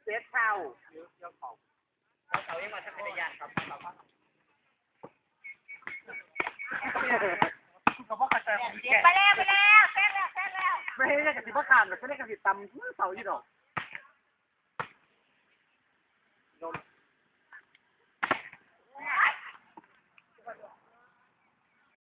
ເຈັດເທົ່າ ເຂົາຍັງວ່າສັກກະຍານ ເຂົາ ເຂົາ ເຂົາ ເຂົາບໍ່ເຂົ້າໃຈ ໄປແລ້ວ ໄປແລ້ວ ແຊງແລ້ວ ແຊງແລ້ວ ໄປເຮັດຫຍັງກະຊິບໍ່ຂ້າມດອກ ຊັ້ນກະຊິຕຳເສົາຢູ່ດອກ.